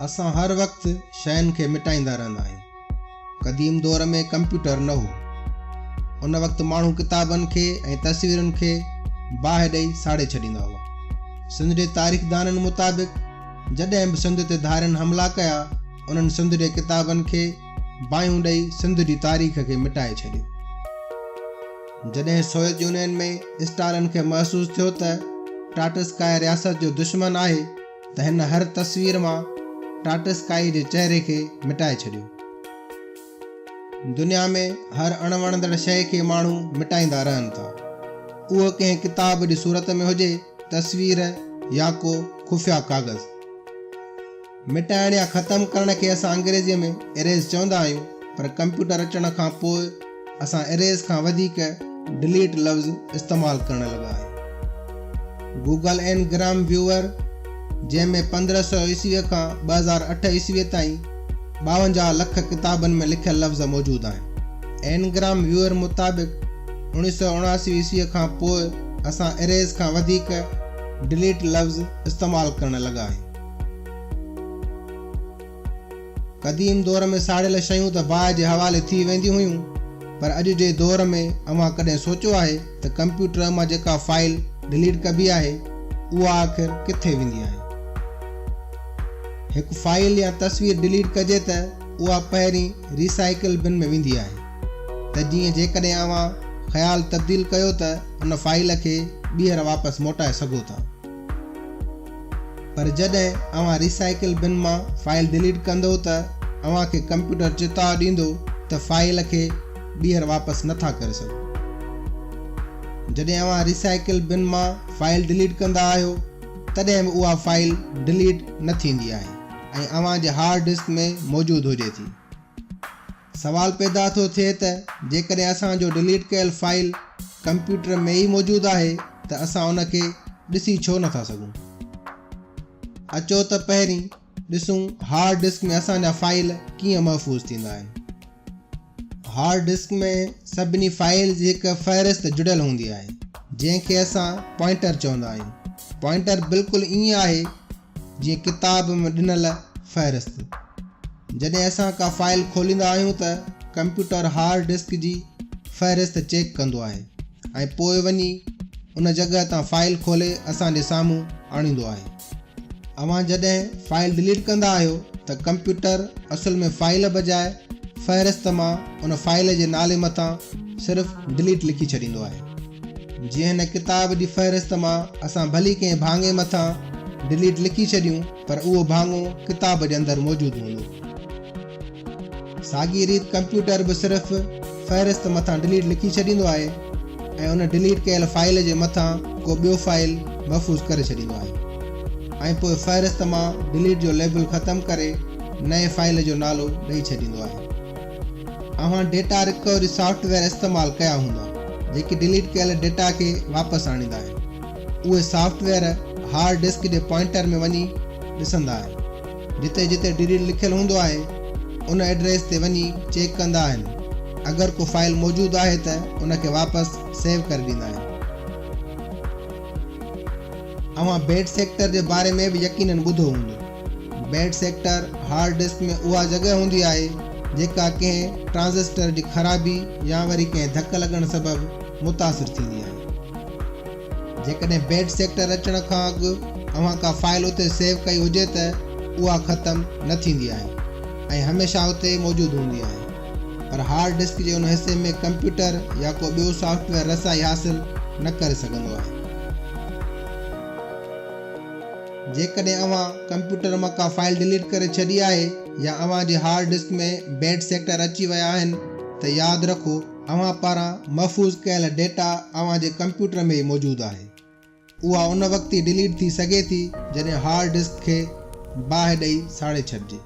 اسان هر وقت شين کي مٽائيندا رهندا آهيون. قديم دور ۾ ڪمپيوٽر نه هو. ان وقت ماڻهو ڪتابن کي ۽ تصويرن کي باهه ڏئي ساڙي ڇڏيندا هئا. سنڌ جي تاريخدانن مطابق جڏهن به سنڌ تي ڌارين حملا ڪيا، انهن سنڌ جي ڪتابن کي باهيون ڏئي سنڌ جي تاريخ کي مٽائي ڇڏيو. جڏهن سوويت يونين ۾ اسٽالن کي محسوس ٿيو ته ٽراٽسڪائي رياست جو دشمن آهي، ته هن هر تصوير مان ٽراٽسڪائي جي چهري کي مٽائي ڇڏيو. دنيا ۾ هر اڻوڻندڙ شيء کي ماڻهو مٽائيندا رهن ٿا. اهو ڪنهن ڪتاب جي صورت ۾ هجي، تصوير يا ڪو خفيه ڪاغذ. مٽائڻ يا ختم ڪرڻ کي اسان انگريزيء ۾ Erase چوندا آهيون، پر ڪمپيوٽر اچڻ کان پوء اسان Erase کان وڌيڪ Delete لفظ استعمال ڪرڻ لڳا آهيون. گوگل اين گرام ويوئر جنهن ۾ 1500 عيسويء کان 2008 عيسويء تائين 52 لک ڪتابن ۾ لکيل لفظ موجود آهن. اين گرام ويوئر مطابق 1979 عيسويء کان پوء اسان Erase کان وڌيڪ Delete لفظ استعمال ڪرڻ لڳا آهيون. قديم دور ۾ ساڙيل شيون ته باهه جي حوالي ٿي وينديون هيون پر اڄ جي دور ۾ اوهان ڪڏهن سوچيو آهي ته ڪمپيوٽر مان جيڪا فائيل ڊليٽ ڪبي آهي اها آخر ڪٿي ويندي آهي؟ هڪ فائيل يا تصوير ڊليٽ ڪجي ته اها پهرين ريسائيڪل بن ۾ ويندي آهي ته جيئن جيڪڏهن اوهان خيال تبديل ڪيو ته ان فائيل کي ٻيهر واپس موٽائي سگهو ٿا. پر جڏهن اوهان ريسائيڪل بن مان فائيل ڊليٽ ڪندو ته اوهان کي ڪمپيوٽر چتاء ڏيندو ته فائيل کي ٻيهر واپس نه ٿا ڪري سگهو. جڏهن اوهان ريسائيڪل بن مان فائيل ڊليٽ ڪندا آهيو تڏهن به اها فائيل ڊليٽ نه ٿيندي آهي ۽ اوهان جي هارڊ ڊسڪ ۾ موجود هجي ٿي. سوال پيدا ٿو ٿئي ته جيڪڏهن اسان جو ڊليٽ ڪيل فائيل ڪمپيوٽر ۾ ئي موجود آهي ته اسان ان کي ڏسي ڇو نٿا سگهون؟ اچو ته پهرين ڏسون هارڊ ڊسڪ ۾ اسان جا فائيل ڪيئن محفوظ ٿيندا آهن. هارڊ ڊسڪ ۾ سڀني فائيلز جي هڪ فهرست جڙيل هوندي آهي جنهن کي اسان پوائنٽر چوندا آهيون. پوائنٽر بلڪل ائين آهي جيئن ڪتاب ۾ ڏنل فهرست. جڏهن اسان ڪا فائيل کوليندا آهيون ته ڪمپيوٽر هارڊ ڊسڪ جي فهرست چيڪ ڪندو آهي ۽ پوء وڃي ان جڳهه تان فائيل کولي اسان جي سامهون آڻيندو آهي. اوهان جڏهن فائيل ڊليٽ ڪندا آهيو ته ڪمپيوٽر اصل ۾ فائيل بجاء فهرست مان ان فائيل جي نالي مٿان صرف ڊليٽ لکي ڇڏيندو آهي. جيئن هن ڪتاب جي فهرست مان اسان ڀلي ڪنهن ڀاڱي مٿان ڊليٽ لکي ڇڏيون پر اهو ڀاڱو ڪتاب جي اندر موجود هوندو. ساڳي ريت ڪمپيوٽر به صرف فهرست مٿان ڊليٽ لکي ڇڏيندو آهي ۽ ان ڊليٽ ڪيل فائيل جي مٿان ڪو ٻيو فائيل محفوظ ڪري ڇڏيندو آهي ۽ پوء فهرست مان ڊليٽ جو ليبل ختم ڪري نئين فائيل جو نالو ڏئي ڇڏيندو آهي. اوهان ڊيٽا رڪوري سافٽ ويئر استعمال ڪيا هوندا جيڪي ڊليٽ ڪيل ڊيٽا کي واپس آڻيندا آهن. اهي سافٽ ويئر هارڊ ڊسڪ جي پوائنٽر ۾ وڃي ڏسندا آهن. جتي جتي ڊليٽ لکيل هوندو آهي ان ايڊريس تي وڃي چيڪ ڪندا آهن اگر ڪو فائيل موجود آهي ته ان کي واپس سيو ڪري ڏيندا آهن. اوهان بيڊ سيڪٽر جي باري ۾ به يقينن ٻڌو هوندو. بيڊ سيڪٽر هارڊ ڊسڪ ۾ اها جڳهه هوندي آهي جيڪا ڪنهن ٽرانزسٽر جي خرابي يا وري ڪنهن ڌڪ لڳڻ سبب متاثر ٿيندي آهي. جيڪڏهن بيڊ سيڪٽر اچڻ کان اڳ اوهان ڪا فائل اتي سيو ڪئي هجي ته اها ختم نه ٿيندي آهي ۽ هميشه اتي موجود هوندي آهي پر هارڊ ڊسڪ جي ان حصي ۾ ڪمپيوٽر يا ڪو ٻيو سافٽ ويئر رسائي حاصل نه ڪري سگهندو آهي. جيڪڏهن اوهان ڪمپيوٽر مان ڪا فائل ڊليٽ ڪري ڇڏي آهي يا اوهان جي هارڊ ڊسڪ ۾ بيڊ سيڪٽر اچي ويا آهن ته ياد رکو اوهان پاران محفوظ ڪيل ڊيٽا اوهان جي ڪمپيوٽر ۾ ئي موجود آهي. اها ان وقت ئي ڊليٽ ٿي سگهي ٿي جڏهن هارڊ ڊسڪ کي باهه ڏئي ساڙي ڇڏجي.